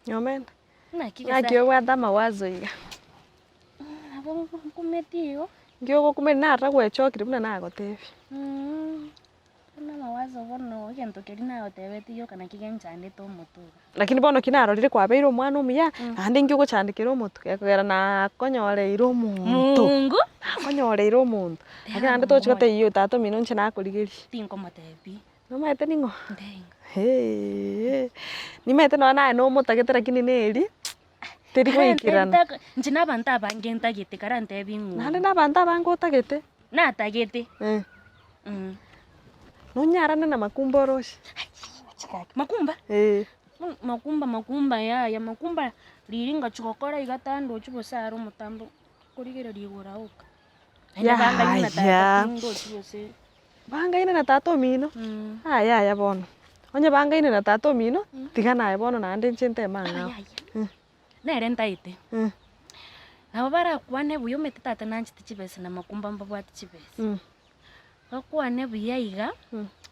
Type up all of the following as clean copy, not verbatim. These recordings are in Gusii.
Nyomenda. Naki Naki gose obwate amawazo iga? Nabo nkumeti igo. Nki ogokumeri narora gwechokire buna nagotebia. Bono amawazo bono egento keria nagotebetie gioka naki genchandete omotwe iga. Lakini bono ki narorire kwabeire omwana omuya, naende nki ogochandekera omotwe? Gekogera nakonyoreire omonto. Mungu! Nakonyoreire omonto. Lakini naende tochi gotebia oyo tata omino inche nakorigeria. Tinkomotebia. Nomanyete ning'o? Ntenga. Heeee, nimanyete nonya naye nomotagete lakini neri, teri goikerana. Inche na abanto abange ntagete karantebie ng'o. Naende na abanto abange otagete. Natagete. Eh. Nonyarane na makumba oroche? Makumba? Eh. Makumba makumba yaya, makumba riria ngochi gokora iga tandochi gose are omotambo, nkorigereria igoro aoka. Naende bangaine na tata Yaya. tindochi gose. Bangaine na tata omino? Yaya yaya bono, onye bangaine na tata omino, tiga naye bono naende inche nteme ang'ao. Yaya, nere ntaete. Nabo barakwane buya omanyete tata nanchete chibesa na makumba mbabwate chibesa. Bakwane buya iga,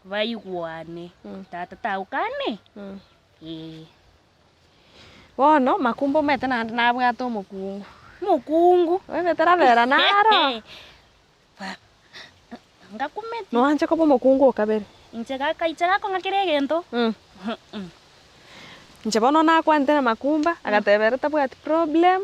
baigwane, tata tagokane? Eeh. Bono makumba omanyete naende nabwate omokungu. Omokungu? Omanyete rabera naro. Baba, ngakumeti. Noanche koba omokungu o kabere? Inche gaka inche gakong'a kera egento. Inche bono nakwanete na Makumba, agateba ere tabwati problem,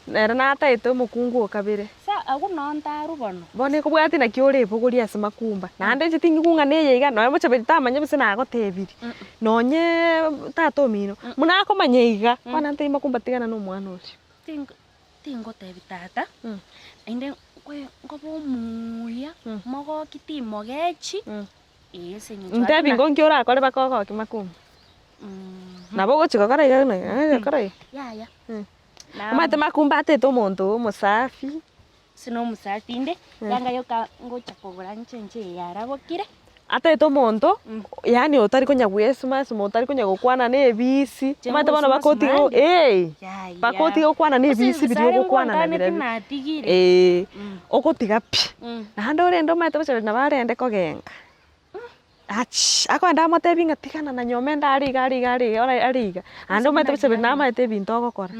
nere nataete omokungu o kabere. Sa agwo noo ntarwa bono. Bono ekobwati naki orebogorie ase Makumba, naende inche tingigwa ng'a neye iga, nonye mochaberi tamanya gose nagotebirie, nonyeee tata omino, buna akomanya iga, bono nantebie Makumba tigana na omwana oria. Tingo Tingotebi tata, naende nkoba omuya, mogoki timogechi, ee ase eng'encho Ntebi ingo nki orakore baka ogoke makumba? Nabo ogochi gokora iga buna iga gokora iga. Yaya. Omanyete makumba atete omonto omosafi. Ase na omosafi inde, yanga yoka ngocha kogora inche inche eye yarabokire. Ataete omonto, yaani otari konya goesuma esuma, otari konya gokwana na ebisi, omanyete bono mpaka otige Goesuma eh, Yaya. mpaka otige gokwana na ebisi biria ogokwana na Gose birobio. natigire. Eeh, ogotiga pi, naende orende omanyete bocha nabo arende kogenka, achi akogenda amotebi ng'a tigana na nyomenda are iga are iga are iga are iga, naende omanyete bocha namanyete ebinto ogokora.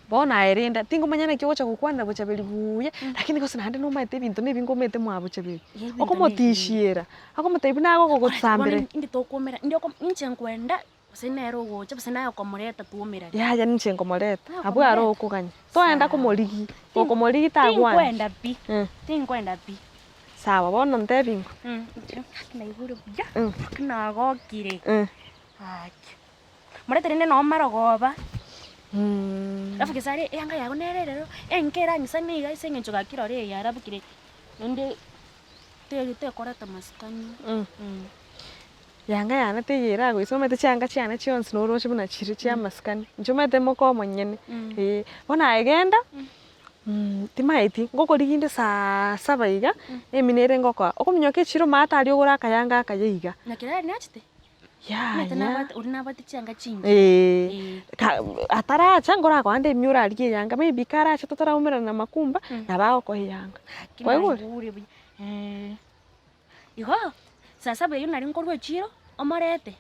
Bono aye rende, tingomanya naki ogocha gokwanera bochaberi buya, lakini gose naende nomanyete ebinto na ebinge omanyete mwa bochaberi. Ebinto na ebinge. Okomotishiera, akomotebia buna agogogosambera. Bono indi tokoumera, indi oko inche nkwenda, gose nere ogocha, gose naye okomoreta twaumerane. Yaya ninche nkomoreta, Naye abwo aro okomoreta. okoganya. Toenda Sawa. komorigia, gokomorigia tagwancha. Tinkwenda pi, tinkwenda pi. Sawa, bono ntebi ng'o? Inche gaki naigure buya, gaki nagokire, gaki. Morete rende noo marogoba, alafu gesare eyanga yago nere rero, enke erang'isane iga ase eng'encho gaki rora eye yarabokire, naende teri tekoreta masikani. Yanga yane teiyo eragoisa omanyete chianga chiane chionsi noroche buna chire chia amasikani, inche omanyete moka omonyene, eh. Bono aye genda, timaeti, ngokorigia inde saa saba iga, emina ere ngokoa, okominyoka echiro maate aria ogore akayanga akaye iga. Naki rari nachete? Yaya. Omanyete nabwate oria nabwate chianga chingiya. Eeh. Eeh. Ka ataracha nkorakoa inde emioro orarigie eyanga maybe karache totaraumerana na makumba, nabo agokoa eyanga. Gaki Kwaigure? naigure buya eeh. Igo, saa saba eywo nari nkorwa echiro, omorete.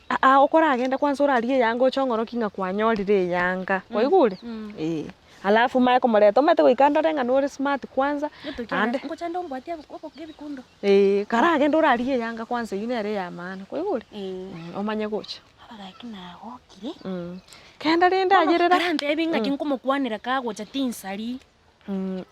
Aa okoragende kwanza orarigie eyanga oche ong'orokie ng'a kwanyorire eyanga, kwaigure? Eeh. Alafu omanye komoreta, omanyete goika ndore ng'a nore smart kwanza, Gento kiane naende. ngocha nde ombwatie obo ebikundo. Eeh, karagende orarigie eyanga kwanza eywo nere eya maana, kwaigure? Eeh. Omanye gocha. Aba gaki nagokire. Kenda rende Bono ayerera. karantebi ng'aki nkomokwanera kagocha tinsari.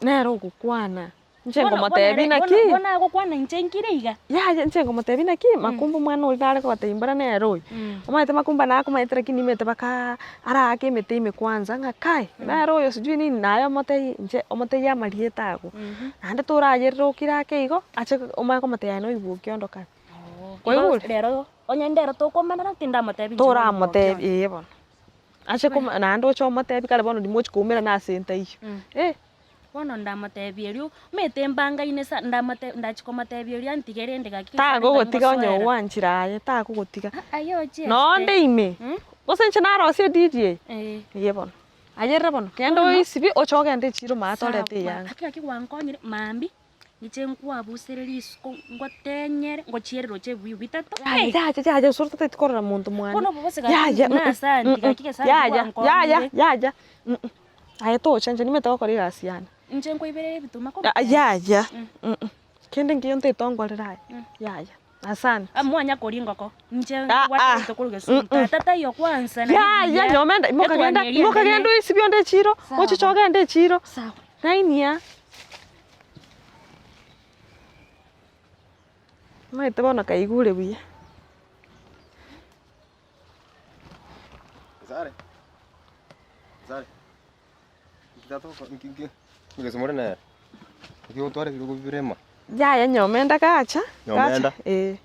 Nere ogokwana, inche Bono- bono nkomotebi ere- naki. bono- bono agokwana inche nkire iga. Yaya inche nkomotebi naki, makumba omwana oria nare kogotebia mbora nere oyo. Omanyete makumba nakomaete lakini nimanyete bakaa araake emete ime kwanza ng'a kai, nere oyo sijui nini, naye omotebie inche omotebie amarieta ago. Naende torayerere okire ake igo, ache omanye komotebia aye noigwe okiondo kare. Kwaigure? Rero onye ndero tokomanana tindamotebi inche noigwe okiondo. Toramotebia eh bono. Ache koma naende oche omotebie kare bono rimochi koumerana ase ntaiyo, eh. Bono ndamotebia erio, omanyete mbangaine sa ndamote ndachia komotebia erio antige rende gaki gose arenge Tagogotiga onye ngosoera. ogwanchire aye, tagogotiga. Aye ochiachete. Nonde ime, gose inche narosie ediri eye, Eh. eye bono, ayerere bono, genda Bono. oisibie oche ogende echiro maate Sawa, orete eyanga. Gaki gaki gwankonyire, mambia. Inche nkwabusere risuko, ngotenyere, ngochiere roche ebibuyu bitato. Yaya, yaya, yaya, osoro totageti korora monto mwane. Bono obo bose gaki Yaya, buna asanti, gaki gese yaya, yaya, gwankonyire. yaya, aye tocha inche nimanyete gokora egasi yane. Inche nkoiberere ebituma korwa Ah, kare. yaya, kende nkiyo ntaete ongorere aye, yaya, asante. Mwanya koria engoko, inche Ah, ah, ngwatete korwa gesumu, tata taiyo kwansa naende Yaya, buya, nyomenda, imoka genda, etwani eria imoka enene. genda oisibie onde echiro, Sawa. ochiche ogende echiro, Sawa. ng'ainia. Omanyete bono kaigure buya. Gesare, Gesare, inki tata oko inki inki omogeso more nere? Naki ogotwara ebirogo bibere ime? Yaya nyomenda gacha, Nyomenda? gacha eh.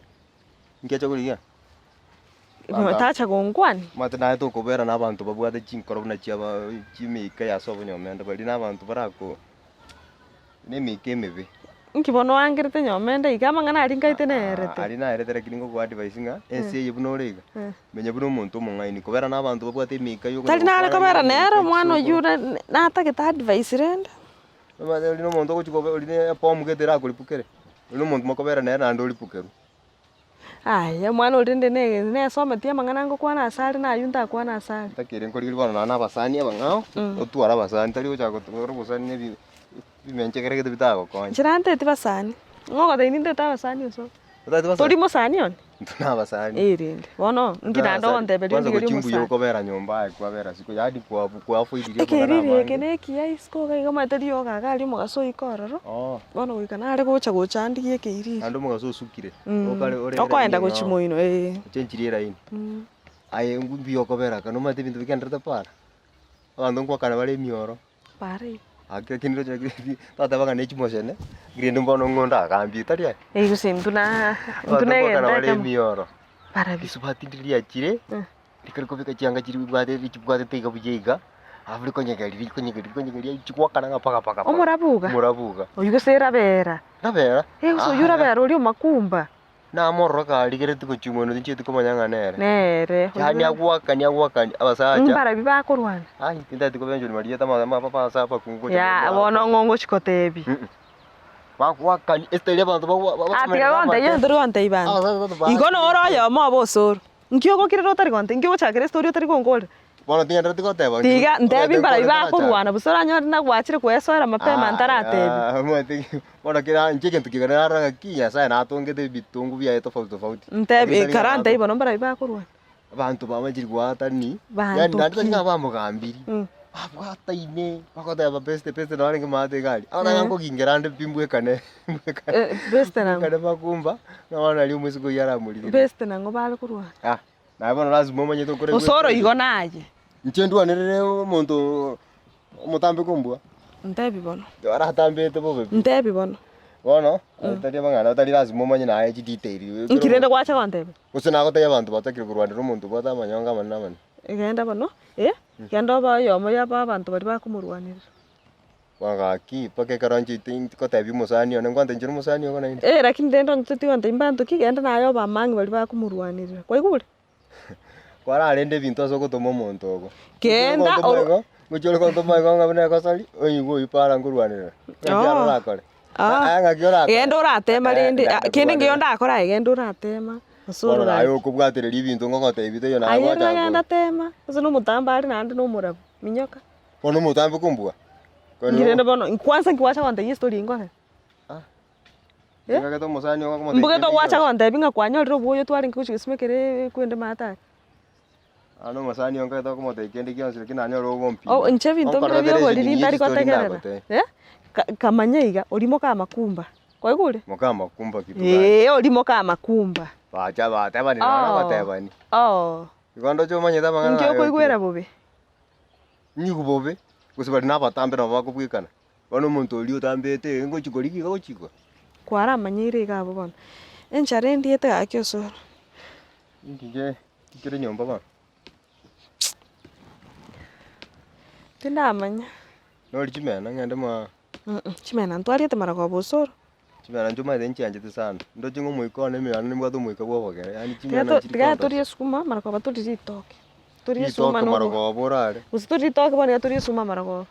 Inki acha korigia? Tacha gonkwania. Omanyete naye tokobera na abanto babwate chinkoro buna chiaba chimeika ya ase obonyomende baria na abanto barako na emeika emebe. Inki bono oangerete nyomenda iga amang'ana aria nkaete naerete. Aria naerete lakini ngokoa advice ng'a ense eye buna ore iga, menya buna omonto omong'aini kobera na abanto babwate emeika ya Tari nare kobera nere omwana oyio ore natagete advice rende. Omanyete oria na omonto ogochi kobe oria na ebomu gete erakoripukere, oria na omonto mokobera nere naende oripukerwe. Aya omwana oria rende ne nesometi amang'ana ngokwana ase are na aywo ntakwana ase are. Ntakeire nkorigereria bono nonye na abasani abang'ao, otware abasani tari gochaka gotwara obosani na ebi ebimenchegere gete bitagokonya. Inche nanteti basani, ng'o ogotebia nintete abasani osoro? Otagete basani? Tori mosani one? Intwe na abasani. Eh rende, bono inki naende ogonteberia Kwanza ondigerie gochia mbuya omosani? okobera nyomba aye kwabera siko yaani kwa kwafoiririe amang'ana Ekeriri eke amange. na ekiya isiko iga iga omanyete riogo iga aria omogaso oike ororo, Oo. bono goika nare gocha gocha ndigie ekeiriri. Naende omogaso osukire, okare ore Okoenda eraini gochia eng'ao. moino eh. Ochenchirie eraini. Aye mbuya okobera aka nomanyete ebinto bigendererete para, abanto nkoakana bare emioro. Para igo. Ake lakini roche lakini twateba ng'a ne chimoshene, rende bono ng'o ndagambie tari aye? Ey gose intwe na intwe Abanto na nkoakana egento bare ekemo. emioro. Barabio. Risubati ndiria riachire, rikari kobeka chianga chiria bibwate chibwatete iga buya iga, alafu rikonyegeria rikonyegeria rikonyegeria chigwakana ng'a paka paka paka. Omorabu iga? Omorabu iga. Oyio gose erabera. Rabera? Eh gose oyio orabera oria omakumba. Namorora karigeretie gochia omonwe tinchieti komanya ng'a nere. Nere. Yaani agwakani agwakani abasacha. Mbarabio bakorwana. Ai tintageti kobenchori marieta ama ama abasa abakungu gocha Yaa bono ng'o ngochi kotebia. Bagwakani esitari abanto bagwa Ah tiga gontebia onye tori gontebia banto. Igo noro oyomo obe osoro. Nki ogokirera otari gontebia? Nki ogochakera estori otari gonkorera? Bono tingendereti goteba inche. Tiga ntebi Ogete mbarabwo nkore ntarachaka. bakorwana bosa oranyore nagwachire koesoera mapema ntaratebi. Ah, omanyete bono kera inche egento kiga narora ng'a ki Nyasaye natongete ebitongu biaye tofauti tofauti. Ntebi Lakini tari ng'a kara ntebi nato- bono mbarabwo bakorwana. Abanto bamachire goatani, Banto yaani naende tari ki? ng'a bamogambiri, babwataine bagoteba beste beste nabo arenge maate iga aria. Abana ng'a nkogingera ande pi mbwekane mbwekane Eh, beste nang'o? mbwekane makumba, ng'a bono nario omosike oyio aramorigererie. Beste nang'o bare korwana? Ah. Naye bono lasima omanyete okore Osoro igo naye. Inche ndwanerere omonto omotambe kombua. Ntebi bono. Aratambete bobe pi. Ntebi bono. Bono, tari amang'ana tari lasima omanye naye chidetail. Inki rende gwacha gontebia? Gose nagotebia abanto batakire korwanera omonto obwate amanyonga amanene amanene. Genda bono, eh, genda obe oyomo yaba abanto baria bakomorwanerera. Bono gaki, mpaka ekero nchete nkotebia omosani one, nkwante inche na omosani ogo naende. Eh, lakini rende onye toti gontebia mbanto ki, genda naye obe amang'e baria bakomorwanerera, kwaigure? Kwararende ebinto ase ogotoma omonto ogo. Genda Ngochia ore gontoma igo, ngochia ore gontoma igo ng'a buna egosori, oigwe oyio para nkorwanerera. Ng'aki aro orakore? Ah. Aya ng'aki orakore? Genda oratema Eh, rende, genda kende ngeyo korwanerera. ndakore aye genda oratema, gose Bono naye ororake. okobwatereria ebinto ngogotebia taiyo naye Aye gwachaka rende genda tema, gose na omotambe are naende na omorabu, minyoka. Bono omotambe kombua. Inki rende bono, kwanza inki gwacha gontebia estory nkore? Ah. Eh? Mbegete omosani ogo akomotebia Mbugete kende gwacha gionsi. gontebia ng'a kwanyorire oboyo twarenge gochia gosimeka ere kwende maate aria. Ah na omosani ogo nkagete okomotebia kende gionsi lakini nanyore ogompima. Oh inche ebinto bire Onkorora bia oboriri ntari ntari gotegerera. ndagotebia. Eh, ka- kamanya iga, oria moka amakumba, kwaigure? Moka amakumba kitu gani? Eeh oria moka amakumba. Bacha batebani nonye Oh. batebani. Oh. Igo ndoche omanyete amang'ana Inki aye okoigwera bobe? Nigo bobe, gose baria nabatambe nabo bakobwekana. Bono omonto oria otambete ngochia korigia iga gochia igoro. Kwaramanyeire iga abwo bono, enchara endiete gaki osoro. Inki ke kere nyomba bono? Tindamanya. Nori chimena ng'ende mwaa. Chimena ntwariete marogoba osoro. Chimena inche omanyete nchianchete sana, ndoche ng'a omoika one emegano nimbwate omoika bwa obogere, yaani Tiga chimena to nchiri tiga kondosia. torie esukuma marogoba torie ritoke, torie esukuma Ritoke na obo marogoba orare. gose torie ritoke bono iga torie esukuma marogoba.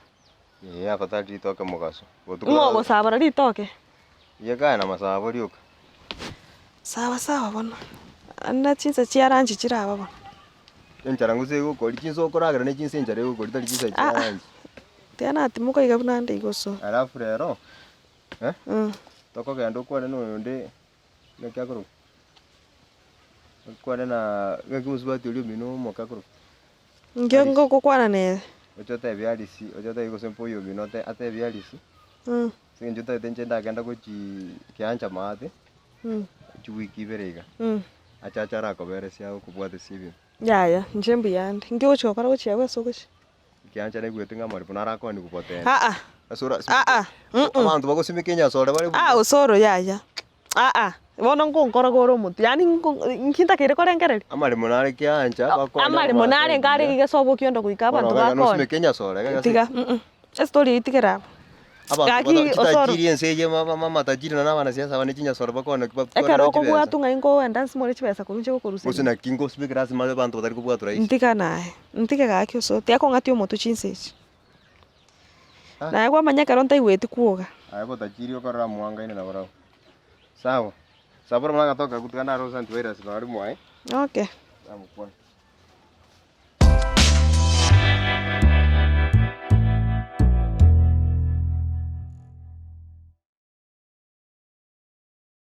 Eeh afadhali ritoke mogaso, botuko Ng'o ogosabora ritoke? Eyio na amasabo rioka. Sawa sawa bono, naende chinsa chia lunch chiraba bono. Enchara gose egokori, chinsa okoragera ne chinsa enchara egokori tari chinsa chia Ah ah, lunch. tiga natimoka iga buna ande iga osoe. Alafu rero, eh, tokogenda okwane na oyonde naki akorokwa, okwane na ng'aki mosubati oria omino omoke akorokwa? Inki Alice. ngokwana nere? Oche otebie Alice, oche otebie gose mpa oyo omino ote atebie Alice, ase eng'encho otagete inche ndagenda gochii kiancha maate, chiwiki ibere iga, achache arakoberesia agokobwatesia ebinto. Yaya, inche mbuyande. Inki ogochi gokora gochia abwo ase ogochia? Ekiancha naigwete ng'a amaremo narakoonigwe gotenda. Aa, Ase ora aa, mm abanto bagosimeka enyasore bare Aa, buya. osoro yaya, aa, bono nkonkoroga ore omotwe, yaani nko nki ntakeire korengereria? Amaremo nare kiancha bakooni Amaremo abanto narenge are buya. iga ase obokiondo goika Bono abanto iga bakone. nosimeke enyasore iga gose Tiga mm estory eyio tigera abwo. Abanto Gaki bata osoro. chitajiri ense eye ma- ma- amatajiri nonye na abanasiasa aba ne chinyasore bakona ki Ekero batware chibesa. okobwatwa ng'ai nkoenda nsimore chibesa korwa inche gokoruseria. Gose naki ngosimekera ase mare abanto batari kobwatwa rahisi. Ntiga naye, ntige gaki osoro, tiga kong'atia omotwe chinsa echi. Ah. Naye kwamanya ekero ntaigweti kwoga. Aye botajiri okorora mwangaine nabarabwo. Sawa, sabora buna agatoke agwo tiga ndare ase antivirus nore mwaye. Okay. Namokwana.